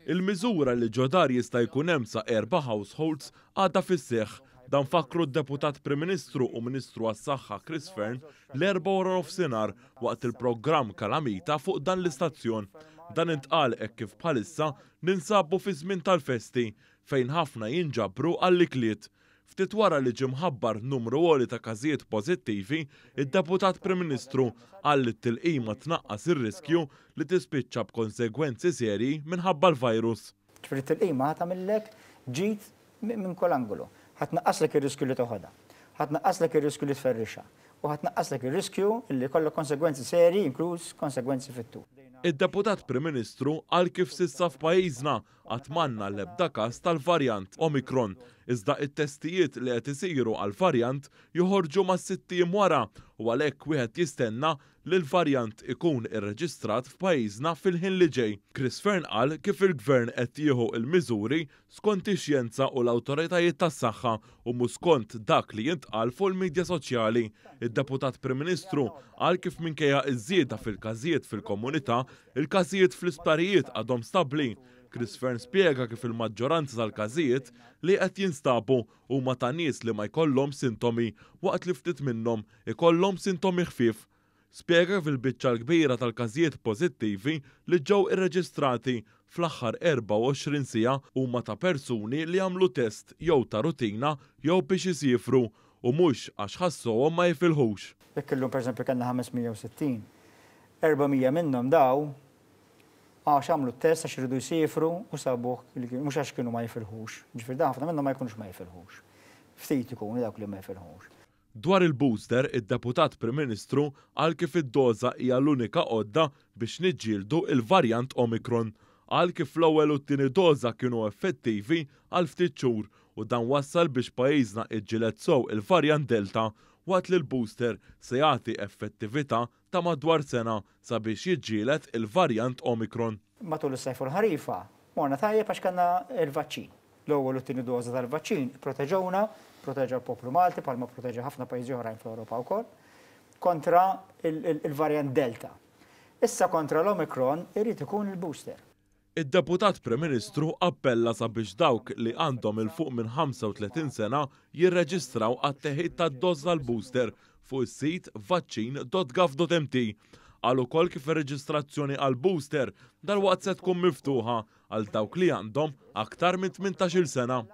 Il-miżura li ġo dar jista' jkun hemm sa erba' households għadha fis-seħħ. Dan fakkru d-Deputat Prim Ministru u Ministru għas-Saħħa Chris Fearne l-Erbgħa waranofsinhar waqt il-programm Kalamita fuq dan l-istazzjon. Dan intqal hekk kif bħalissa ninsabu fi żmien tal-festi fejn ħafna jinġabru għall-ikliet. Ftit wara li ġie mħabbar numru għoli ta' każijiet pożittivi, id-Deputat Prim Ministru qal li t-tilqima tnaqqas ir-riskju li tispiċċa b'konsegwenzi serji minħabba l-virus. Ġifieri t-tilqima ħa tagħmillek ġid minn kull angolu. Ħa tnaqqaslek ir-riskju li toħodha. Ħa tnaqqaslek ir-riskju li tferrixha. U ħa tnaqqaslek ir-riskju li jkollok konsegwenzi serji inkluż konsegwenzi fit-tul. Id-Deputat Prim Ministru qal kif s'issa f'pajjiżna Għad m'għandna l-ebda każ tal-varjant Omicron, iżda t-testijiet li qed isiru għall-varjant joħorġu mas-sitt ijiem wara u għalhekk wieħed jistenna li l-varjant ikun irreġistrat f'pajjiżna fil-ħin li ġej. Chris Fearne qal kif il-Gvern qed jieħu l-miżuri skont ix-xjenza u l-awtoritajiet tas-saħħa u mhux skont dak li jintqal fuq il-midja soċjali. Id-Deputat Prim Ministru qal kif minkejja ż-żieda fil-każijiet fil-komunità, Il-każijiet fl-isptarijiet għadhom stabbli. Chris Fearne spjega kif il-maġġoranza tal-każijiet li qed jinstabu huma ta' nies li ma jkollhomx sintomi waqt li ftit minnhom ikollhom sintomi ħfief. Spjega kif il-biċċa l-kbira tal-każijiet pożittivi li ġew irreġistrati fl-aħħar 24 siegħa huma ta' persuni li għamlu test jew ta' rutina jew biex isiefru u mhux għax ħassuhom ma jifilħux. Jekk illum pereżempju kellna 560, 400 minnhom daw għax għamlu t-test għax iridu jsiefru u sabuh li kienu, mhux għax kienu ma jifilħux. Ġifieri dawn ħafna minnhom ma jkunux ma jifilħux. Ftit ikunu dawk li ma jifilħux. Dwar il-booster, id-Deputat Prim Ministru qal kif id-doża hija l-unika għodda biex niġġieldu il-varjant Omicron. Qal kif l-ewwel u t-tieni doża kienu effettivi għal ftit xhur u dan wassal biex pajjiżna iġġieled sew il-varjant Delta waqt li l-booster se jagħti effettività ta' madwar sena sabiex jiġġieled il-varjant Omicron. Matul is-sajf u l-ħarifa morna tajjeb għax kellna l-vaċċin. L-ewwel u t-tieni doża tal-vaċċin ipproteġewna, pproteġa l-poplu Malti bħalma pproteġa ħafna pajjiżi oħrajn fl-Ewropa wkoll, kontra l-varjant Delta. Issa kontra l-Omicron irid ikun il-booster. Id-Deputat Prim Ministru appella sabiex dawk li għandhom 'il fuq minn 35 sena jirreġistraw għat-teħid tad-doża tal-booster fuq is-sit vaccin.gov.mt. Qal ukoll kif ir-reġistrazzjoni għall-booster dalwaqt se tkun miftuħa għal dawk li għandhom aktar minn 18-il sena.